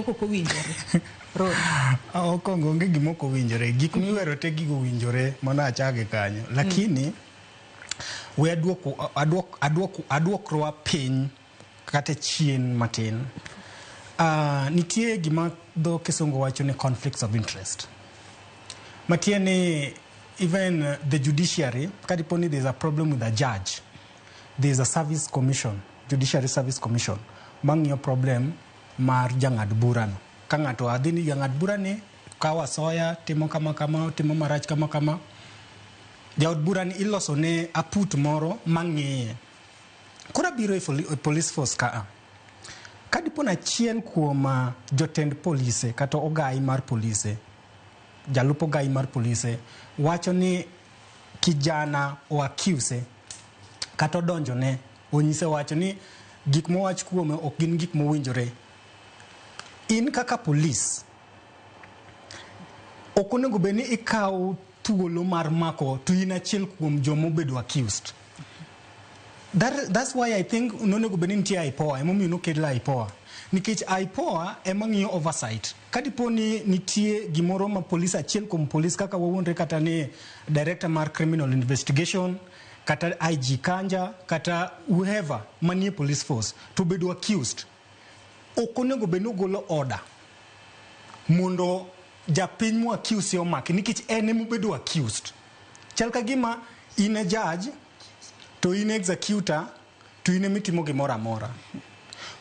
moko ok owinjore. Ron. Okongo onge gima ok owinjore. Gik miwero te gigo owinjore mana achage kanyo. Lakini we aduok aduok aduok aduokwa piny kata chien matin. Nitie gima dho kisungu wacho ni conflicts of interest. Matiende ni even the judiciary, kadipo ni there's a problem with a judge, there is a service commission, Judiciary Service Commission, mang'iyo problem mar jang'ad burano. Ka ng'ato adhi ni jang'ad burani kawo asoya, timo kama kama, timo marach kama kama, jaod burani iloso ne aput moro mang'iye. Koro abiro e police force kaa. Kadipo ni achiel kuom jotend polise kata ogai mar polise, jalup ogai mar polise wacho ni kijana o accuse kata odonjone, onyise wacho ni gik mowach kuome ok gin gik mowinjore. In kaka polis ok onego bed ni ikawo thuolo mar mako to in achiel kuom joma obedo accused. That's why I think nonego bed ni nitie IPOA, emomiyo nokel IPOA. Nikech IPOA ema ng'iyo oversight. Kadipo ni nitie gimoro ma polis, achiel kuom polis kaka wawuondre, kata ni director mar criminal investigation, kata IG Kanja, kata whoever manie police force to bedo accused, ok onego bed ni ogolo order mondo japiny mo accuse omaki nikech en emobedo accused. Chal ka gima in e judge to in executor to in emitimo gimoro amora.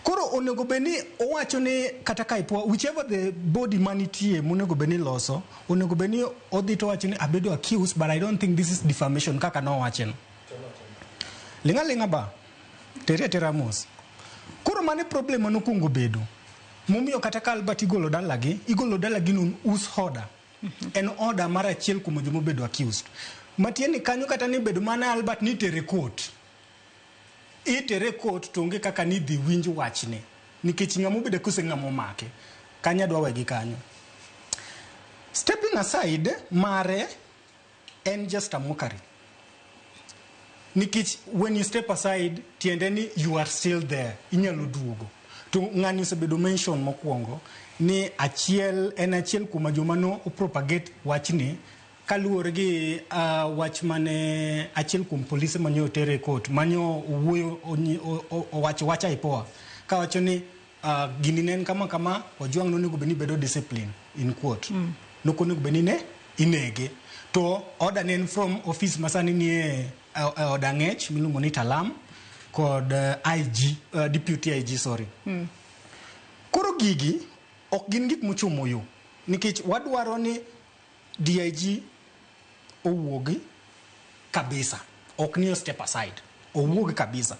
Koro onego bed ni owacho ni kata ka IPOA, whichever the body manitie monego bed ni loso, onego bed ni odhi to owacho ni abedo accused, but I don't think this is defamation kaka nowacheno. Ling'a ling'a ba, teri atera mos. Koro mano e problem manokwongo bedo. Momiyo kata ka Albert igolo dalagi, igolo dalagi no us order. En order mar achiel kuom joma obedo accused. Matiende ni kanyo kata ni bedo mana Albert ni itere court. Itere court to onge kaka ni dhi winj wachne. Nikech ng'ama obedo accused e ng'ama omake. Kanyo adwa wegi kanyo. Stepping aside mare en just a mockery. Nikech when you step aside, tiende ni you are still there. Inyalo duogo. To ng'ani osebedo mention mokwongo ni achiel en achiel kuom joma no propagate wachni kaluwore gi wach mane achiel kuom polise mane otere e court mane owuoyo owacho wach IPOA kawacho ni gini ne en kama kama, Ojwang' nonego bed ni bedo discipline in quote, nok onego bed ni ne inege, to order ne en from office masani nie e od ang'ech miluongo ni Talam kod IG, deputy IG, sorry. Koro gigi ok gin gik mochomo yo nikech wadwaro ni DIG owuogi kabisa, ok ni o step aside, owuogi kabisa.